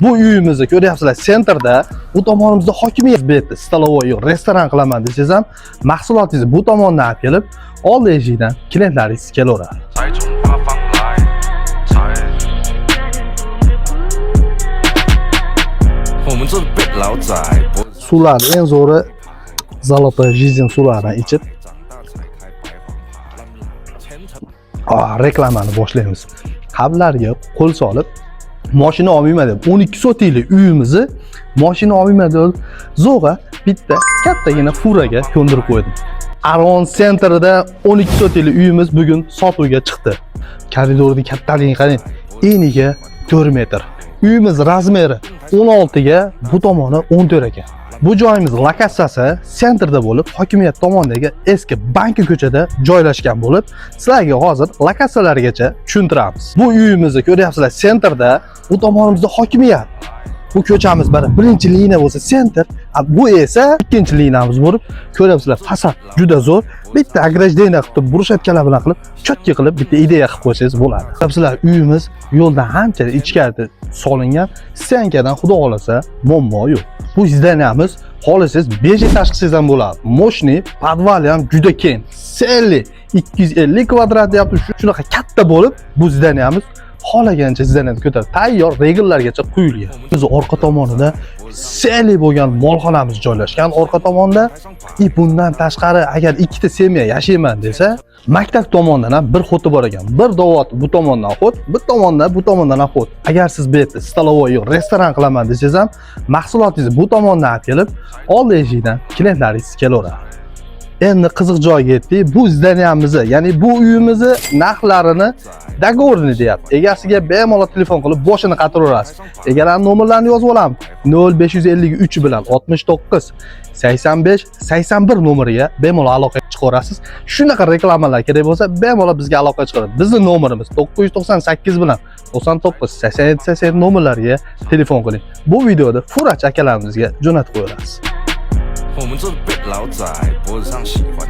Bu uyimizni ko'ryapsizlar, центр da, bu tomonimizda hokimiyat, bu yerda столовой, restoran qilaman desangiz ham, mahsulotingizni bu tomondan olib kelib, oldi eshikdan klientlaringiz kelaveradi. 财从八方来，财。我们这辈老仔，脖子 Suvlarni eng zo'ri Золотой жизнь suvlaridan ichib, 长大才开白黄爬，前程。 Reklamani boshlaymiz. Qablarga qo'l solib, moshina olmayman deb 12 sotiklik uyimizni moshina olmayman deb zo'g'a bitta kattagina furaga ko'ndirib qo'ydim. Aron центр ida 12 sotiklik uyimiz bugun sotuvga chiqdi. Koridorning kattaligini qarang, eniga 4 metr. Uyimiz размер i 16 ga, bu tomoni 14 ekan. Bu joyimiz lokatsiyasi центр da bo'lib, hokimiyat tomonidagi eski banki ko'chada joylashgan bo'lib, sizlarga hozir lokatsiyalargacha tushuntiramiz. Bu uyimizni ko'ryapsizlar, центр da, bu tomonimizda hokimiyat. Bu ko'chamiz mana birinchi liniya bo'lsa центр, bu esa ikkinchi liniyamiz bo'lib, ko'ryapsizlar, fasad juda zo'r. Bitta ограждение qilib turib, брусчатка lar bilan qilib, чётко qilib bitta ideya qilib qo'ysangiz bo'ladi. Ko'ryapsizlar, uyimiz yo'ldan ancha ichkarida solingan, стенка dan xudo xohlasa muammo yo'q. Bu здания miz xohlasangiz 5 этаж qilsangiz ham bo'ladi. Мощный, podvali ham juda keng. Целый 250 kvadrat deyapti. Shunaqa katta bo'lib, bu здания miz xohlagancha здания ni ko'tarib, tayyor regellargacha quyilgan. Biz orqa tomonida целый bo'lgan molxonamiz joylashgan orqa tomonda. И bundan tashqari agar ikkita семья yashayman desa, maktab tomondan ham bir ход i bor ekan. Bir dovot bu tomondan ход, bir tomondan, bu tomondan ham ход. Agar siz bu yerda столовой, restoran qilaman desangiz ham, mahsulotingizni bu tomondan olib kelib, oldi eshikdan klientlaringiz kelaveradi. Endi qiziq joyga yetdik. Bu здания mizni, ya'ni bu uyimizni narxlarini договорный deyapti. Egasiga bemalol telefon qilib boshini qatiraverasiz. Egalarning nomerlarini yozib olamiz. 0553 bilan 69 85 81 nomeriga bemalol aloqaga chiqaverasiz. Shunaqa reklamalar kerak bo'lsa, bemalol bizga aloqa chiqaradi. Bizning nomerimiz 998 bilan 99 87 87 nomerlariga telefon qiling. Bu videoda furachi akalarimizga jo'natib qo'yamiz. 我们这辈老仔，脖子上喜欢